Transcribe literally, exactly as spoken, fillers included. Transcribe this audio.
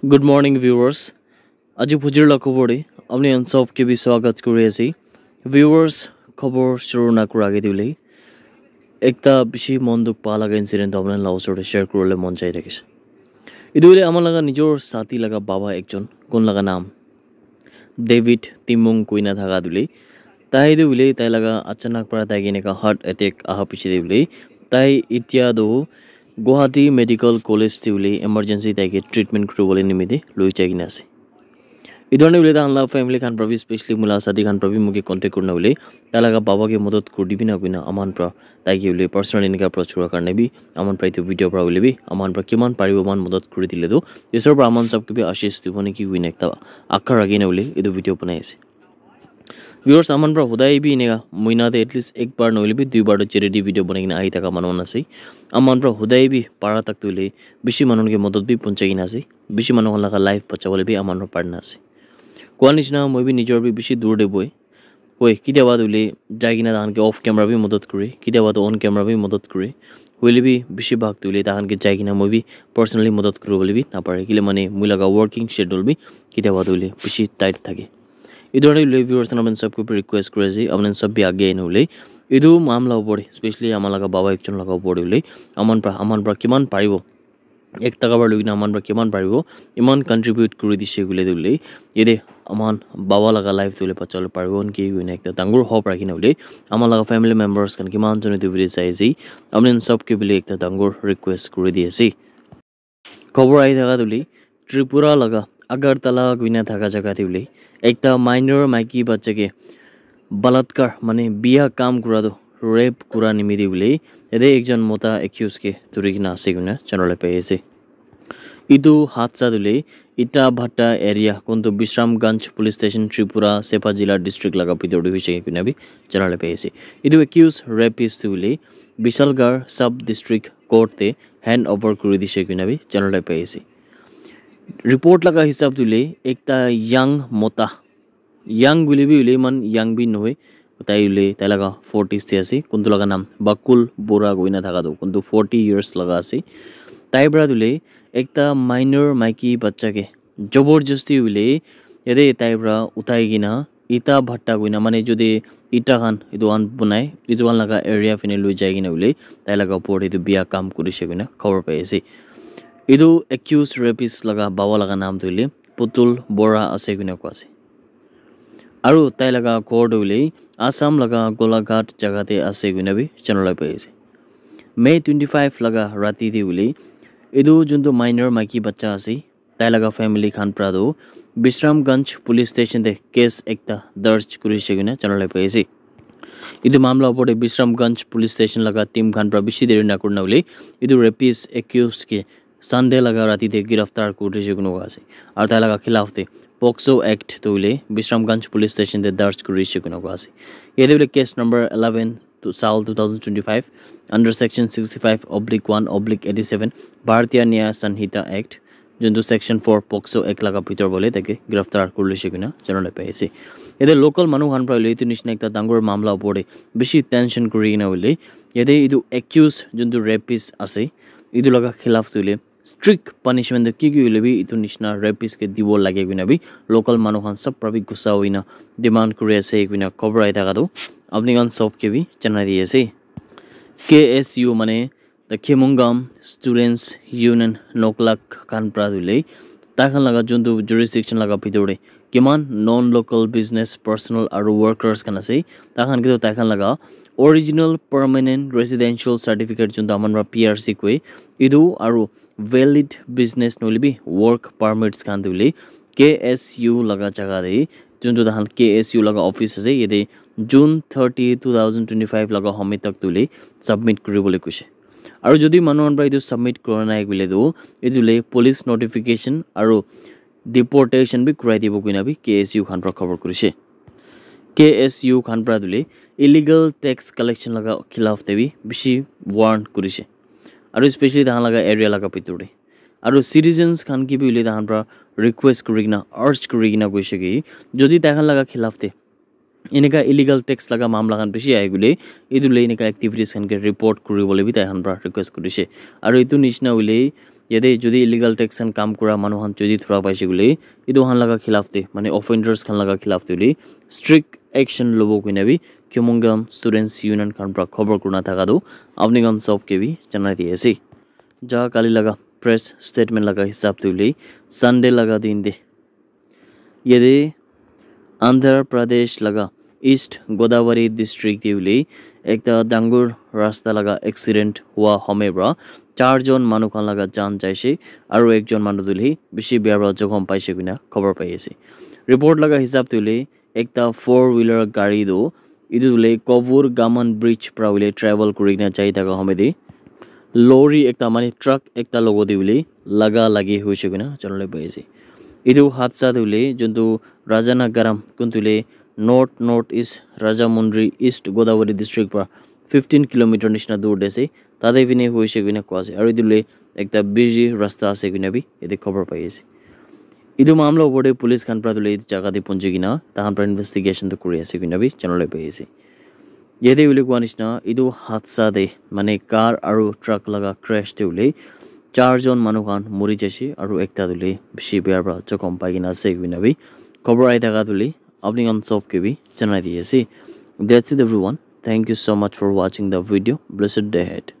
Good morning, viewers. Aji phujir la khobor de apni khan sob ke bi swagat kuri ase. Viewers, khobor shuru na kura age de hoile ekta bishi mon dukh pa laga incident apni khan la osor de share kuribole mon jai thakishe. Etu hoile ama laga nijor sati laga baba ekjon, kun laga naam David Timung koina thaka tu hoile, tai tu hoile tai laga achanak para tai ke eneka heart attack aha piche de hoile, tai itya tu Guwahati Medical College te hoile emergency tai ke treatment kuribole nimite loi jai kena ase. Etu karne hoile tai khan la family khan para bi, specially moi la sati khan para bi moke contact kurina hoile tai laga baba ke madad kuri dibi na koina aman para tai ke hoile personally eneka approach kura karne bi aman para etu video para hoile bi aman para kiman paribo eman madad kuri dile tu isor para aman sob ke bi ashish dibo niki koina ekta akha rakhi na hoile etu video banai ase. Viewers, aman para hodai bi eneka mohina te at least ek bar nohoile bi dui bar to charity video banai kena ahi thaka manu khan ase. Aman para hodai bi para tak tu hoile bishi manu ke madad bi punchai kena ase, bishi manu khan laga life bachabole bi aman para parna ase. Koa nishina moi bi nijor bi bishi dur de boy. Hoi, kitiaba tu hoile jai kena tahan ke off camera bi madad kure, kitiaba tu on camera bi madad kure. Hoile bi bishi bhag tu hoile tahan ke jai kena moi bi personally madad kuribole bi napare, kile mane moi laga working schedule bi kitiaba tu hoile bishi tight thake. Etu karne hoile viewers khan apni sob ke bi request kuri ase, apni sob bi age ahina hoile etu mamla opor de, specially ama laga baba ekjon laga opor de hoile aman para, aman para kiman paribo, ek taka para loi kena aman para kiman paribo eman contribute kuri dishe koile tu hoile yate aman baba laga life tu hoile bachabole paribo niki koina ekta dangor hope rakhi na hoile ama laga family members khan kiman jon etu video sai ase, apni khan sob ke bole ekta dangor request kuri di ase. Khobor ahi thaka tu hoile Tripura laga Agartala koina thaka jaga te hoile ekta minor maiki bacha ke balatkar mane biya kam kura tu rape kura nimite hoile yate ekjon mota accused ke dhuri kena ase koina janabole pai ase. Etu hadsa tu hoile Ita Bhatta area kuntu Bisramganj Police Station, Tripura, Sepahojila District laga bhitor te hoise koina bi janabole pai ase. Etu accused rapist tu hoile Bishalgarh Sub District Court te hand over kuri dishe koina bi janabole pai ase. Report laga hisab tu hoile ekta young mota, young hoile bi hoile eman young bi nohoi, tai hoile tai laga forties te ase, kuntu laga naam Bakul Bora koina thaka tu kuntu forty years laga ase. Tai para tu hoile ekta minor maiki bacha ke jabardasti hoile yate tai para uthai kena ita bhatta koina mane jodi ita khan etu khan bunai etu khan laga area phane loi jai kena hoile tai laga opor te etu biya kam kurishe koina khobor pai ase. Etu accused rapist laga baba laga naam tu hoile Putul Bora ase koina koa ase. Aru tai laga ghor tu hoile Assam laga Golaghat jaga te ase koina bi janabole pai ase. May twenty five laga rati te hoile etu juntu minor maiki bacha ase, tai laga family khan para tu Bisramganj Police Station te case ekta darj kurishe koina janabole pai ase. Etu mamla opor te Bisramganj Police Station laga team khan para bishi deri na kurina hoile etu rapist accused ke Sunday laga rati te giraftar kuri dishe koina koa ase. Aru tai laga khilaf te POCSO Act tu hoile Bisramganj Police Station te darj kuri dishe koina koa ase. Yate hoile case number eleven to Saal two thousand twenty-five under section sixty-five oblique one oblique eighty-seven Bharatiya Nyaya Sanhita Act, juntu section four POCSO Act laga bhitor bole tai ke giraftar kuri dishe koina janabole pai ase. Yate local manu khan para hoile etu nishina ekta dangor mamla opor te bishi tension kuri kena hoile yate etu accused juntu rapist ase etu laga khilaf tu hoile strict punishment tu ki ki hoile bi etu nishina rapist ke dibo lage koina bi local manu khan sob para bi gussa hoina demand kuri ase koina khobor ahi thaka tu apni khan sob ke bi janai di ase. K S U mane the Khemungam Students Union Noklak khan para tu hoile tai khan laga juntu jurisdiction laga bhitor te kiman non local business personal aru workers khan ase tai khan ke tu tai khan laga original permanent residential certificate juntu aman para P R C koi etu aru valid business nohoile bi work permits khan tu hoile K S U laga jaga te juntu tai khan K S U laga office ase yate June thirty two thousand twenty five laga homoi tak tu hoile submit kuribole koise. Aru jodi manu khan para etu submit kura nai koile tu etu le police notification aru deportation bi kurai dibo koina bi K S U khan para khobor kurishe. K S U khan para tu hoile illegal tax collection laga khilaf te bi bishi warn kurishe. Aru specially tai khan laga area laga bhitor te. Aru citizens khan ke bi hoile tai khan para request kuri kena, urge kuri kena koishe ki jodi tai khan laga khilaf te eneka illegal tax laga mamla khan bishi ahi gule, etu le eneka activities khan ke report kuri bole bi tai khan para request kurishe. Aru etu nishina hoile Yate jodi illegal tax khan kam kura manu khan jodi dhura paise koile, etu khan laga khilaf te, mane offenders khan laga khilaf te hoile strict action lobo koina bi Kyomungan Students Union khan pra khobor kurina thaka tu apni khan sob ke bi janai di ase. Ja kali laga press statement laga hisab te hoile Sunday laga din te yate Andhra Pradesh laga East Godavari district te hoile ekta dangor rasta laga accident hua home pra char jon manu khan laga jan jaise aru ekjon manu tu hoile bishi bia pra jokhom paise koina khobor pai ase. Report laga hisab te hoile ekta four wheeler gari tu etu tu hoile Kovur Gaman bridge pra hoile travel kuri kena jai thaka home te lorry ekta mane truck ekta logo te hoile laga lagi hoise koina janole pai ase. Etu hadsa tu hoile juntu Rajanagaram kuntu hoile North North East Rajamundry East Godavari district pra fifteen kilometer nishina dur te ase. Tate phine hoise koina koa ase. Aru etu hoile ekta busy rasta ase koina bi yate khobor pai ase. Etu mamla opor te police khan pra tu hoile etu jaga te punji kena tahan pra investigation tu kuri ase koina bi janole pai ase. Yate hoile koa nishina etu hadsa te mane car aru truck laga crash te hoile char jon manu khan mori jaise aru ekta tu hoile bishi bia pra jokhom pai kena ase koina bi khobor ai thaka tu hoile apni khan sob ke bi janai di ase. That's it everyone. Thank you so much for watching the video. Blessed day ahead.